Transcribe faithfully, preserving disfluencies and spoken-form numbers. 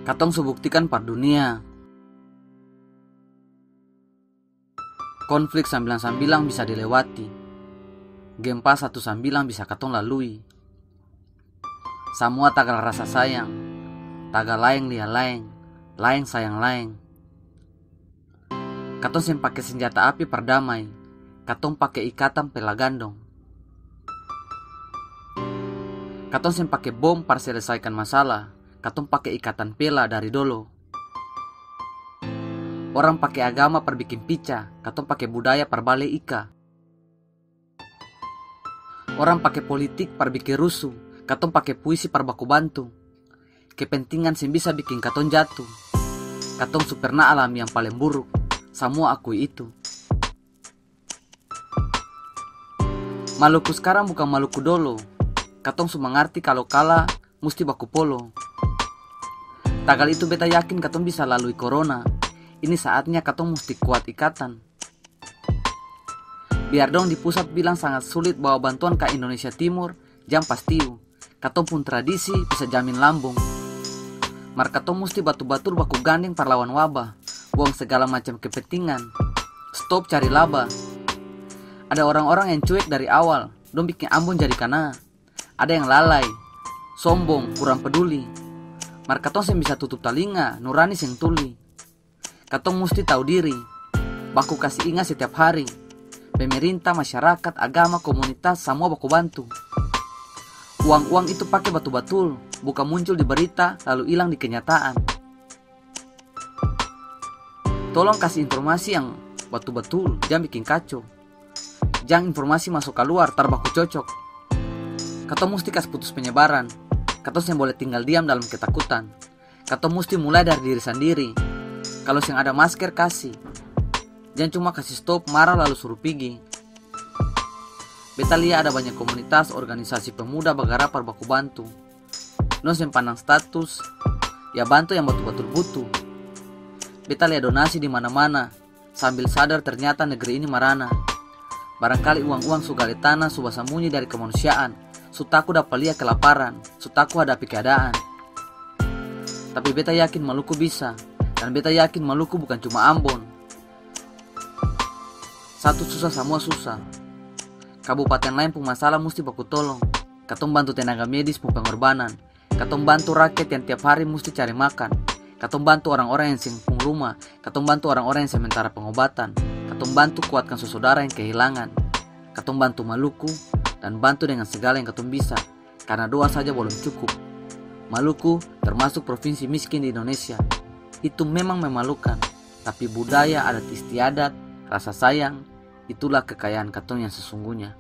Katong su buktikan par dunia, konflik sambilang-sambilang bisa dilewati, gempa satu sambilang bisa katong lalui. Samua tagal rasa sayang, tagal laeng lia laeng, laeng sayang laeng. Katong seng pake senjata api par damai, katong pake ikatan pela gandong. Katong seng pake bom par selesaikan masalah, katong pake ikatan pela dari dolo. Orang pake agama par biking pica, katong pake budaya par bale ika. Orang pake politik par biking rusu, katong pake puisi par baku bantu. Kepentingan seng bisa biking katong jatu. Katong su perna alami yang paleng buruk, samua akui itu. Maluku skarang bukang Maluku dolo. Katong su mangarti kalo kala musti baku polo. Tagal itu beta yakin katong bisa lalui korona. Ini saatnya katong musti kuat ikatan. Biar dong di pusat bilang sangat sulit bawa bantuan ka Indonesia Timur, jang pastiu. Katong pung tradisi bisa jamin lambung. Mar katong musti batul-batul baku gandeng par lawan wabah, buang segala macam kepentingan. Stop cari laba. Ada orang-orang yang cuek dari awal, dong biking Ambon jadi kana. Ada yang lalai, sombong, kurang peduli. Mar katong seng bisa tutup talinga, nurani seng tuli. Katong musti tau diri, baku kasi inga setiap hari. Pemerintah, masyarakat, agama, komunitas, samua baku bantu. Uang-uang itu pake batul-batul, bukan muncul di berita lalu ilang di kenyataan. Tolong kasi informasi yang batul-batul, jang biking kaco. Jang informasi maso kaluar tar baku cocok. Katong musti kas putus penyebaran. Katong seng bole tinggal diam dalam ketakutan. Katong musti mulai dari diri sandiri. Kalo seng ada masker, kasi. Jang cuma kasi stop, mara lalu suru pigi. Beta lia ada banya komunitas, organisasi pemuda bagara par baku bantu. Dong seng pandang status, ya bantu yang batul-batul butuh. Beta lia donasi di mana-mana, sambil sadar ternyata negeri ini marana. Barangkali uang-uang su gale tana, su basambunyi dari kemanusiaan, su taku dapa lia kelaparan, su taku hadapi keadaan. Tapi beta yakin Maluku bisa, dan beta yakin Maluku bukan cuma Ambon. Satu susah, samua susah. Kabupaten laeng pung masalah musti baku tolong. Katong bantu tenaga medis pung pengorbanan. Katong bantu rakyat yang tiap hari musti cari makan. Katong bantu orang-orang yang seng pung rumah. Katong bantu orang-orang yang sementara pengobatan. Katong bantu kuatkan sosodara yang kehilangan. Katong bantu Maluku dan bantu dengan segala yang katong bisa. Karna doa saja bolom cukup. Maluku termasuk provinsi miskin di Indonesia. Itu memang memalukan. Tapi budaya, adat istiadat, rasa sayang, itulah kekayaan katong yang sesungguhnya.